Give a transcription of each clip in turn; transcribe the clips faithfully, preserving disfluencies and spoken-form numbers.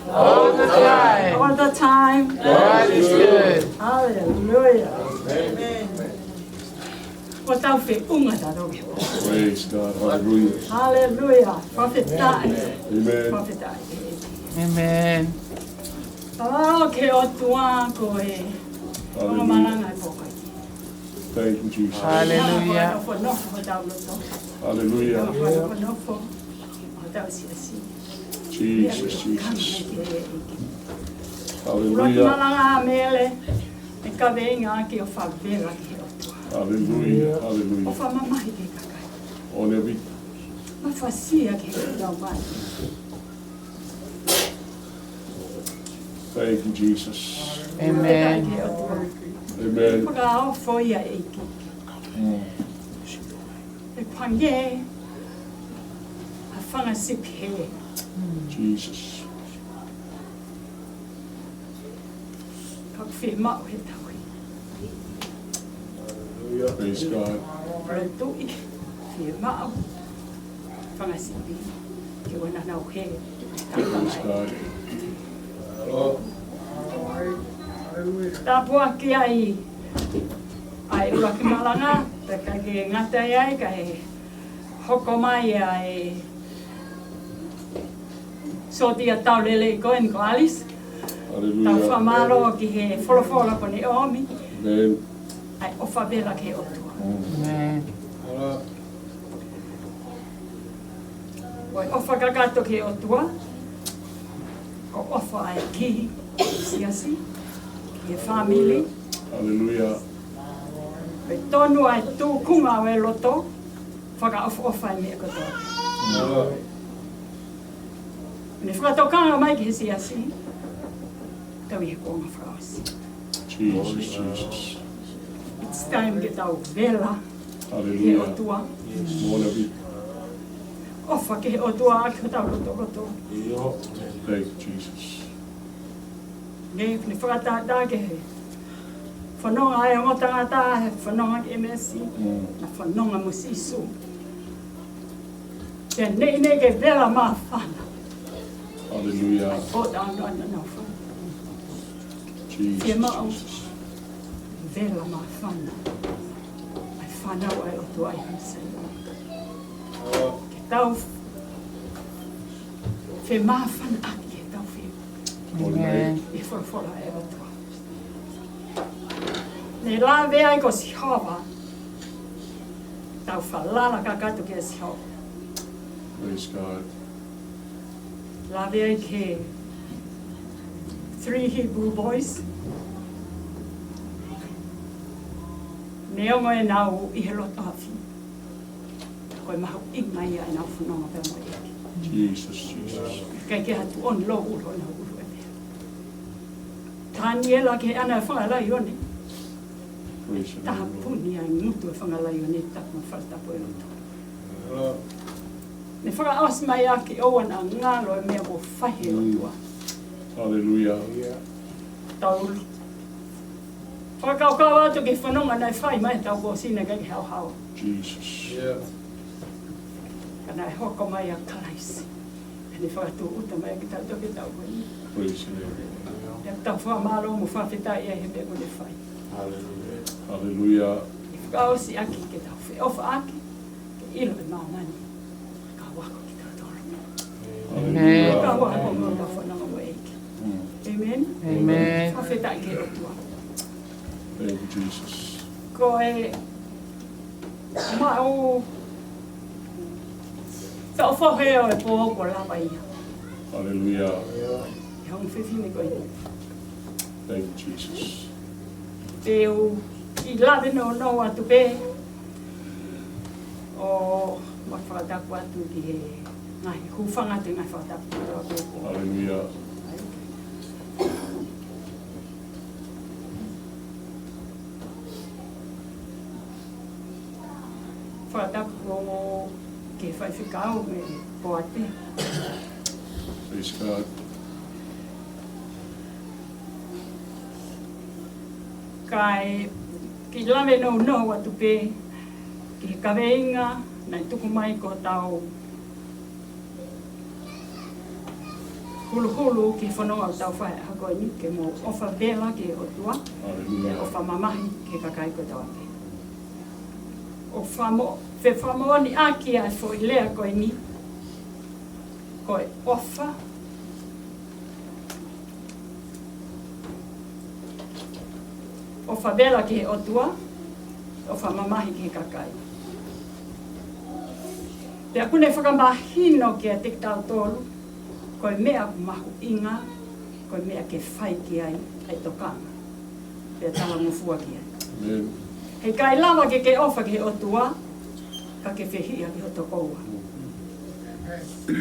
All the time. All the time. God is good. Hallelujah. Amen. Ko tau feʻunga tatou ke. Praise God. Hallelujah. Hallelujah. Fakafetaʻi. Amen. Fakafetaʻi. Amen. Fakafetaʻi ki he ʻOtua ko e Hallelujah. Malanga e pō ko eni. Thank you, Jesus. Hallelujah. Nofo, nofo, hotau loto. Hallelujah. Nofo, nofo, nofo, hotau siasi. Jesus, Jesus. Hallelujah. Malanga Mele, e kaveinga ki he ʻofa vela ki he ʻOtua. Hallelujah, hallelujah. ʻOfa mamahi ki he kakai. Ole vi. Mafasia ki he ʻOtua mai. Thank you, Jesus. Amen. Amen. Fakaofo ia ʻEiki. Mm. E pange, a fanga sipi he. Jesus. Ka fiemaʻu he tauhi. Praise God. Pala tuʻi, fiemaʻu. Fanga sipi, ke wana nau he. Praise God. Tāpuaki ai, ʻa e ʻuluaki malanga, pea ʻikai ke ngata ai, kae hoko mai ʻa e sōtia tau lelei ko eni ko Alice. Hallelujah. Tau fakamālō ki he folofola kuo ne ʻomi. Amen. ʻA e ʻofa vela ki he ʻOtua. Amen. Ko e ʻofa kakato ki he ʻOtua, ko e ʻofa ʻa e ki he siasi, ki he fāmili. Hallelujah. Ko e tonu ʻa e tūkunga ʻo e loto, fakaʻofoʻofa e meʻa kotoa. Hallelujah. Ne fakatokanga mai ki he siasi, tau ʻi he kuonga fakaʻosi. Jesus, Jesus. It's time ke tau vela ki he ʻOtua. Hallelujah. Mola vi. ʻOfa ki he ʻOtua ʻaki hotau loto kotoa. Thank you, Jesus. Ne, ne fakatātā ki he fononga ʻa e ongo tangata, he fononga ki M S C, Mm. na fononga mo Sīsū. Pea neʻineʻi ke vela māfana. Hallelujah. ʻO tau nau nau fana. Jesus. Ke maʻu vela māfana. ʻA e fānau ʻa e ʻOtua ʻi he sela. Ke tau femāfanaʻaki ke tau fe. Amen. ʻI he folofola ʻa e ʻOtua. Ne lave ai ko Sihova. Tau falala kakato kia Sihova. Praise God. Lave ai ki he three Hebrew boys. Neongo ʻenau ʻi he loto afi. Ko e mahuʻinga ia ʻenau fononga pea mo e ʻEiki. Jesus, Jesus. ʻIkai ke ha tuʻoni ʻi honau ʻulu, honau ʻulu ʻe pehē. Taniela ki he ʻana ʻo e fanga laione. Praise the Lord. Tāpuni ʻa e ngutu ʻo e fanga laione, tapu mo e fale tapu ʻo e lotu. Ne fakaʻosi mai ʻaki ʻoua naʻa ngalo e meʻa kuo fai ʻe he Mm. ʻOtua. Hallelujah. Tau fakakaukau atu ki he fononga naʻe fai mai he taʻu kuo ʻosi naʻe ʻikai ke haohaoa. Jesus. Yeah. Ka naʻe hoko mai ʻa Kalaisi. Pea ne fakatūʻuta mai kitautolu ki he taʻu ko eni. Praise the Lord. Pea tau fakamālō mo fakafetaʻi ai he meʻa kuo ne fai. Hallelujah. Hallelujah. Ne fakaʻosi ʻaki ke tau feʻofaʻaki, ke ʻilo ʻe māmani. Ka ʻoku ako kitautolu. Amen. Ka ʻoku ako mo tau fanongo mo e ʻEiki. Mm. Amen. Amen. Fakafetaʻi ki he ʻOtua. Thank you, Jesus. Ko e maʻu taʻu fohe ʻo e pō kuo lava ia. Hallelujah. ʻI he ongo fefine ko eni. Thank you, Jesus. Te u kiʻi lave nounou atu pē ʻo ma fakatapu atu ki he ngaahi hūfanga atu he ngaahi fakatapu atu. Hallelujah. Fakatapu ki he faifekau mo e poate. Praise God. Kae kiʻi lave nounou atu pē ki he kaveinga naʻe tuku mai ko hotau huluhulu ki he fononga ʻoku tau fai he ʻaho ko eni, ke mou ʻofa vela ki he ʻOtua, Haleluia. Pea ʻofa mamahi ki he kakai kotoa pē. ʻOku famo-, fefakamoʻoniʻaki ʻa e foʻi lea ko eni, ko e ʻofa, ʻofa vela ki he ʻOtua, ʻofa mamahi ki he kakai. Pea ʻoku ne fakamahino kiate kitautolu, ko e meʻa ʻoku mahuʻinga, ko e meʻa ke fai ki ai ʻa e tokanga. Pea talangofua ki ai. Amen. Heʻikai lava ke ke ʻofa ki he ʻOtua, ka ke fehiʻa ki ho tokoua.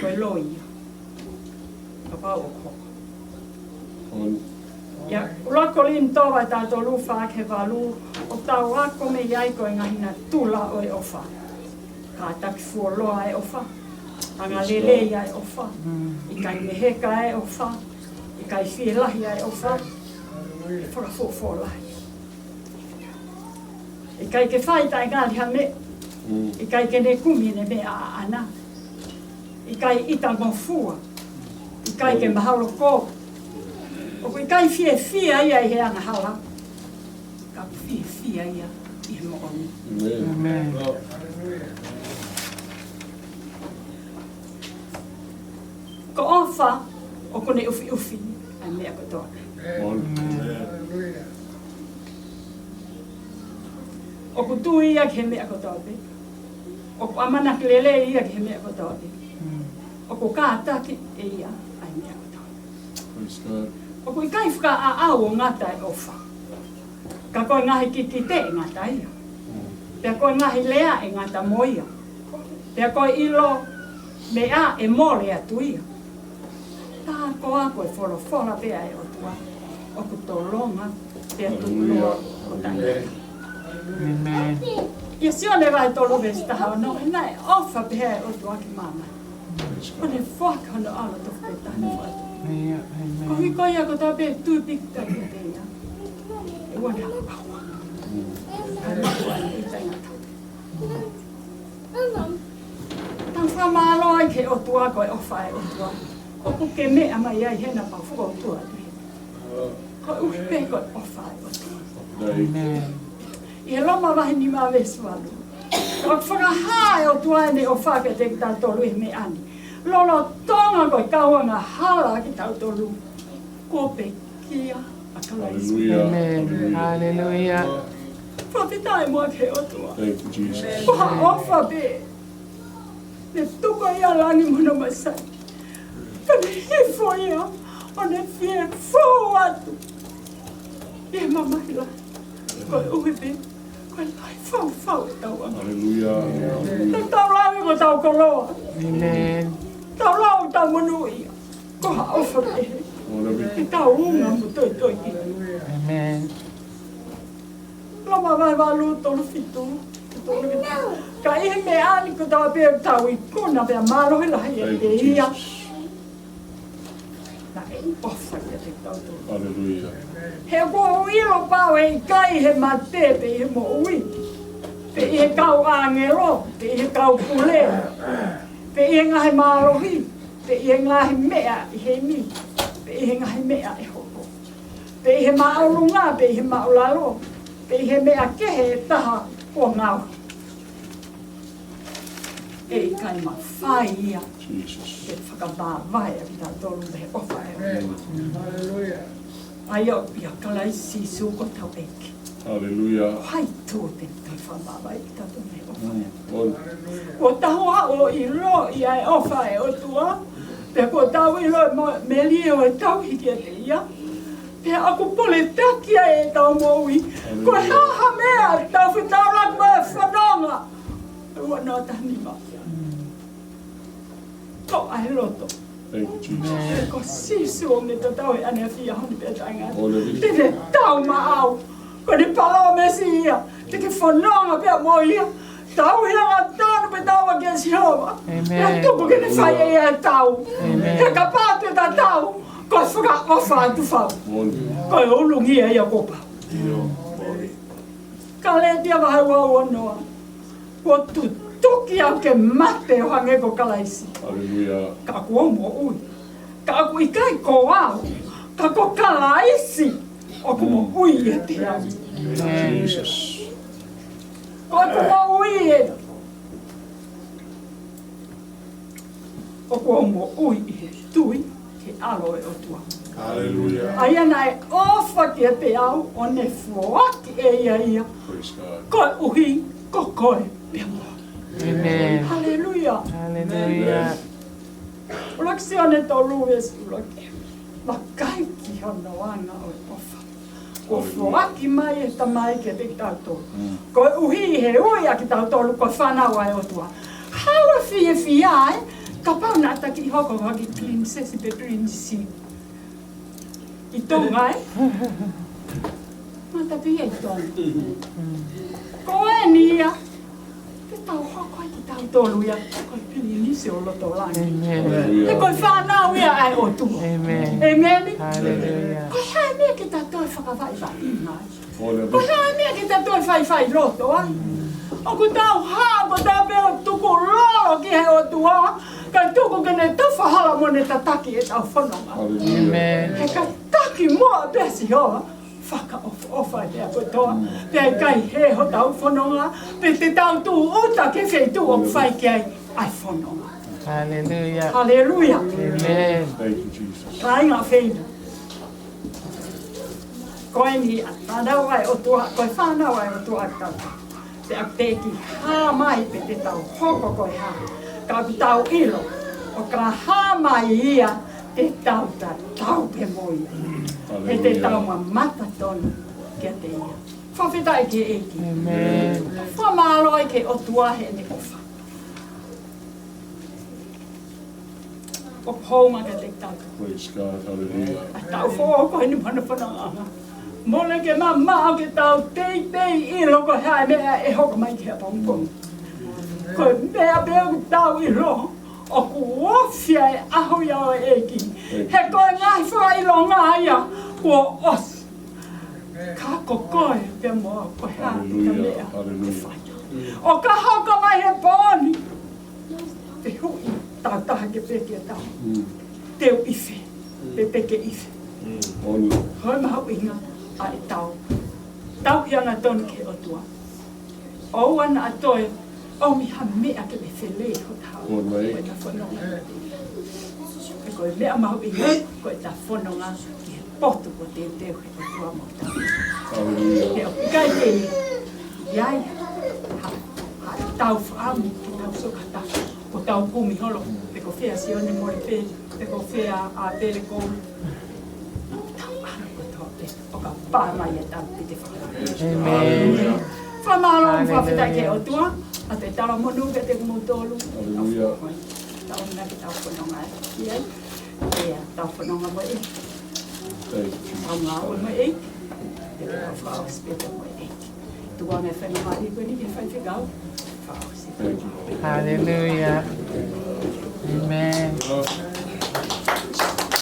Ko e loi ia. Kapau ʻoku hoko. On. ʻIa, ʻuluaki Kolinitō vahe taha tolu, fā ki he valu, ʻoku tau ako mei ai ko e ngaahi natula ʻo e ʻofa. Kātaki fuoloa ʻa e ʻofa. Angalelei ʻa e ʻofa. Mm. ʻIkai meheka ʻa e ʻofa. ʻIkai fielahi ʻa e ʻofa. ʻE fakafuofuolahi. ʻIkai ke fai taʻengali ha meʻa. Mm. ʻIkai ke ne kumi ʻene meʻa ʻaʻana. ʻIkai ʻita ngofua. ʻIkai ke mahalo ko. ʻOku ʻikai fiefia ia ʻi he angahala. Ka ʻoku fiefia ia ʻi he moʻoni. Amen. Amen. Ko e ʻofa, ʻoku ne ʻufiʻufi ʻa e meʻa kotoa pē. Amen. ʻOku tui ia ki he meʻa kotoa pē. ʻOku ʻamanaki lelei ia ki he meʻa kotoa pē. Mm. ʻOku kātaki ʻe ia ʻa e meʻa kotoa pē. Praise God. ʻOku ʻikai fakaʻaʻau ʻo ngata e ʻofa. Ka ko e ngaahi kikite ʻe ngata ia. Mm. Pea ko e ngaahi lea ʻe ngata mo ia. Pea ko e ʻilo meʻa ʻe mole atu ia. Tā koā ko e folofola pē ʻa e ʻOtua ʻoku tolonga pea tuʻuloa ʻo taʻengata. Amen. ʻIa Sione vahe tolu veesi taha ono, he naʻe ʻofa pehē ʻa e ʻOtua ki māmani, ʻo ne foaki hono ʻAlo tofu pē taha ne foaki. Amen. Koeʻuhi ko ia kotoa pē ʻe tui pīkitai kiate ia, ʻe ʻoua naʻa pau, ka ne ʻoua naʻa ʻi taʻengata. Tau fakamālō ai ki he ʻOtua, ko e ʻofa ʻa e ʻOtua. ʻOku ke meʻa mai ai hena pau fakaʻotua atu. Koeʻuhi pē ko e ʻofa ʻa e ʻOtua. Amen. ʻI he Loma vahe nima veesi valu, ʻoku fakahā ʻe he ʻOtua ʻene ʻofa kiate kitautolu ʻi he meʻa ni. Lolotonga ko e kau angahala kitautolu, kuo pekia ʻa Kalaisi. Hallelujah. Amen. Hallelujah. Fakafetaʻi muʻa ki he ʻOtua. Thank you, Jesus. Ko ha ʻofa pē. Ne tuku ʻa e langi mo hono masani, ka ne hifo ia ʻo ne fie fou atu ʻi he mamahi lahi. Koeʻuhi pē ko e lahi faufau ʻetau angahala. Hallelujah. Hallelujah. Tau lau ia ko hotau koloa. Amen. Tau lau, tau monūʻia. Ko ha ʻofa pē. Hallelujah. Ke tau unga mo toitoi ki ai. Amen. Loma vahe valu, tolu fitu. Ka ʻi he meʻa ni kotoa pē ʻoku tau ikuna pea mālohi lahi ʻiate ia. Thank you, Jesus. Naʻe ʻofa ʻiate kitautolu. Hallelujah. He ʻoku ou ʻilo pau ʻe ʻikai ʻi he mate pe ʻi he moʻui, pe ʻi he kau ʻāngelo, pe ʻi he kau pule, pe ʻi he ngaahi mālohi, pe ʻi he ngaahi meʻa ʻi heni, pe ʻi he ngaahi meʻa ʻe hoko, pe ʻi he māʻolunga, pe ʻi he māʻulalo, pe ʻi he meʻa kehe ʻe taha kuo ngaohi, ʻe ʻikai mafai ia, Jesus, ke fakamavaeʻi kitautolu mei he ʻofa ʻa e ʻOtua. Amen. Hallelujah. ʻA ia ʻoku ʻia Kalaisi Sīsū ko hotau ʻEiki. Hallelujah. Ko hai tō te ne fakamavaeʻi kitautolu mei he ʻofa ʻa e ʻOtua? Mm. Kuo tau ʻilo ʻa e ʻofa ʻa e ʻOtua, pea kuo tau ʻilo e mo-, melie ʻo ʻetau hiki ʻiate ia, pea ʻoku poletaki ai ʻetau moʻui. Ko e hā ha meʻa te tau fetaulaki mo e fononga? Ua noa taha nima. Toʻa e loto. Thank you, Jesus. Ko Sīsū ʻoku ne tatau ʻi he ʻaneafi, ʻaho ni pea taʻengata. Hallelujah. Te ne tau maʻau. Ko ʻene palōmesi ia, te ke fononga pea mo ia. Tauhi angatonu pea tauhi kia Sihova. Amen. Pea tuku ke ne fai ʻe ia e tau. Amen. He kapau te ta tau, ko e fakaʻofa atu fau. Hallelujah. Ko e ʻulungia ia kuo pau. Kalētia vahe ua, ua noa. Kuo tutuki au ke mate ʻo hangē ko Kalaisi. Hallelujah. Ka kuo u moʻui, Ka ʻoku ʻikai ko au, ka ko Kalaisi ʻoku moʻui ʻiate au. Amen. Jesus. Ko ʻeku moʻui ē, ʻoku ou moʻui ʻi he tui ki he ʻAlo ʻo e ʻOtua. Hallelujah. ʻA ia naʻe ʻofa kiate au ʻo ne foaki ʻe ia ia. Praise God. Koeʻuhi ko koe pea mo au. Amen. Hallelujah. Hallelujah. Amen. ʻUluaki Sione tolu veesi ʻuluaki. Vakai ki hono anga ʻo e ʻofa kuo foaki mai ʻe he Tamai kiate kitautolu. Mm. Koeʻuhi he ui ʻa kitautolu ko e fānau ʻa e ʻOtua. Haʻu ʻo fiefia ē, kapau naʻa ta kiʻi hoko ko ha kiʻi pilinisesi pe pilinisi ʻi Tonga ē. Mata pē ia ʻi Tonga. Ko eni ia, te tau hoko ai kitautolu ia ko e pilinisi ʻo loto langi. Amen. He ko e fānau ia ʻa e ʻOtua. Amen. Amen. Hallelujah. Ko e hā e meʻa ke ta toe fakavaʻivaʻi mai? Ko e hā e meʻa ke ta toe faifailoto ai? ʻOku tau hā, ko tau pē ʻo tukulolo ki he ʻOtua, kae tuku ke ne tofa hala mo ne tataki ʻetau fononga. Hallelujah. Amen. He ka taki muʻa pē ʻa Sihova, fakaʻofoʻofa ʻa e meʻa kotoa, pea ʻikai hē hotau fononga, pe te tau tūʻuta ki he feituʻu ʻoku fai ki ai ʻa e fononga. Hallelujah. Hallelujah. Amen. Thank you, Jesus. Kāinga ʻofeina. Ko eni ʻa e fānau ʻa e ʻOtua, ko e fānau ʻa e ʻOtua ʻa tautolu. Pea ʻoku teʻeki hā mai pe te tau hoko ko e hā. Ka ʻoku tau ʻilo, ʻo ka hā mai ia, te tau tatau pē mo ia. He te tau mamata tonu kiate ia. Fakafetaʻi ki he ʻEiki. Amen. Fakamālō ai ki he ʻOtua heʻene ʻofa. ʻOku hounga kiate kitautolu. Praise God, hallelujah. ʻA e taʻu foʻou ko eni mo hono fononga. Mole ke mamaʻo ke tau teitei ʻilo ko e hā e meʻa ʻe hoko mai ki he pongipongi. Ko e meʻa pē ʻoku tau ʻilo, ʻoku ofi ʻa e ʻaho ia ʻo e ʻEiki. He ko e ngaahi fakaʻilonga ia kuo ʻosi. Ka ko koe pea mo au, ko e hā e meʻa ʻe fai. ʻO ka hoko mai he pō ni, te huʻi tautaha ke peki e tau. Mm. Te u ʻife, pe peke ʻife. Mm. Ko e mahuʻinga ʻa e tau. Tauhi angatonu ki he ʻOtua. ʻOua naʻa toe ʻomi ha meʻa ke ne felei hota hau. Ko e fononga. He ko e meʻa mahuʻinga, ko ʻeta fononga ki he potu kuo teuteu he ʻOtua mo tau. Hallelujah. He ʻoku ʻikai ke ʻi ai ha, ha tau fakaʻamu, ke tau sokata, ko tau kumi holo, pe ko fē ʻa Sione Molipeli, pe ko fē ʻa Pele Koula. Tau ʻalu kotoa pē, ʻo ka pā mai e tau pite fakaʻamu. Amen. Fakamālō, fakafetaʻi ki he ʻOtua, ʻa e talamonū kiate kimoutolu. Hallelujah. Tau na ke tau fononga ki ai. Ia, tau fononga mo e. Tau ngāue mo e. Te tau fakaʻosi pē mo e. Tuku ange e faingamālie ko eni ki he faifekau. Fakaʻosi. Hallelujah. Amen.